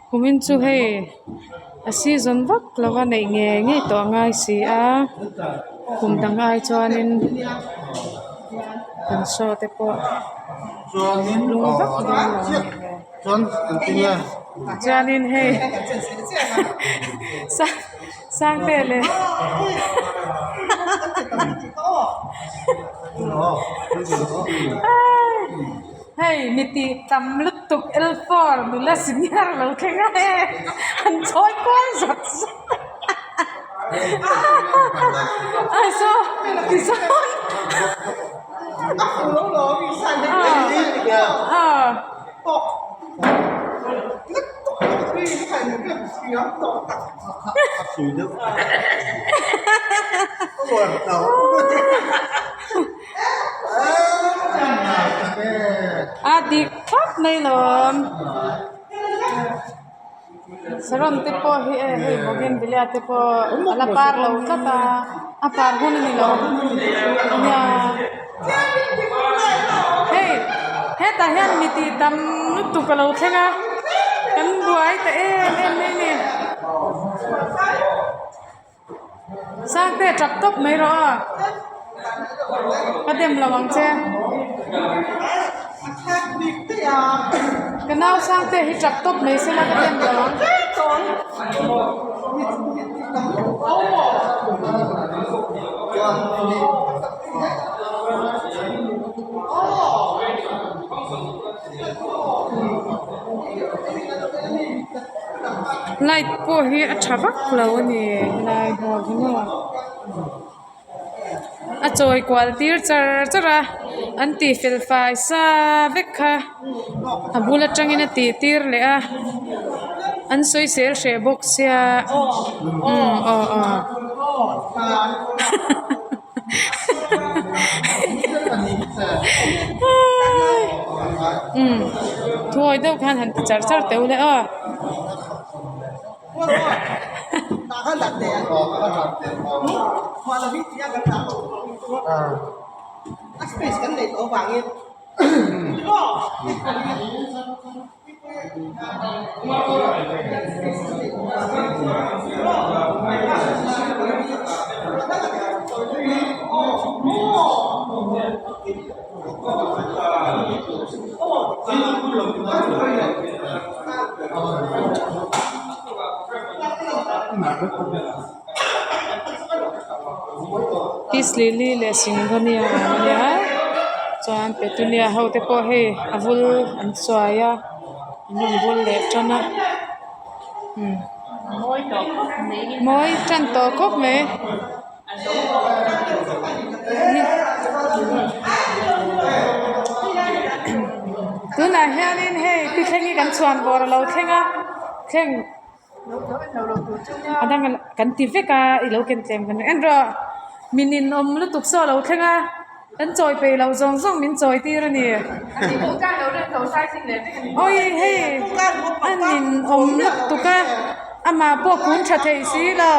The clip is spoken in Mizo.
Kumin chu hei a season vak lo a neih ngei ngei tawh a ngai si a kum dang ai chuanin an show te pawh lung vak dawn lo a nih hmel chuanin hei Sangte leh hei mi tih tam lutuk L four nula senior lo thleng a he an chawi kual zawt zawt a a saw tichuan ah. A dik thlap mai lawm saron te pawh hi e hei bougainvillea te pawh a la par lo tlat a a par hun a ni lo nia hei hetah hian mi tih tam lutuk a lo thleng a kan buai ta em em mai a ni Sangte tap tawp mai rawh a ka dem lo ang che ka nau Sangte hi tap tawp mai sela ka dem lo ang. Light pawh hi a tha vak lo a ni helai hall hi maw a chawi kual tir char char a an tih fel fai sa vek kha a bul atangin a tih tir leh a an sawi sel hreh bawk sia umm aw aw. Umm thuawi deuh khan han ti char char teuh le aw. Peace lily leh syngonia a nia chuan petunia ho te pawh hei a vul an chuai a an rawn vul leh tan a umm mawi tan tawh khawp mai. Tunah hianin hei pi thleng hi kan chhuan bawr a lo thleng a thleng. A dang kan ti vek a i lo ken tlem kan en rawh mi ninawm lutuk saw a lo thleng a kan chawi peih loh zawng zawng min chawi tir a ni awi hei a ninawm lutuk a amah pawh kun tha thei si lo.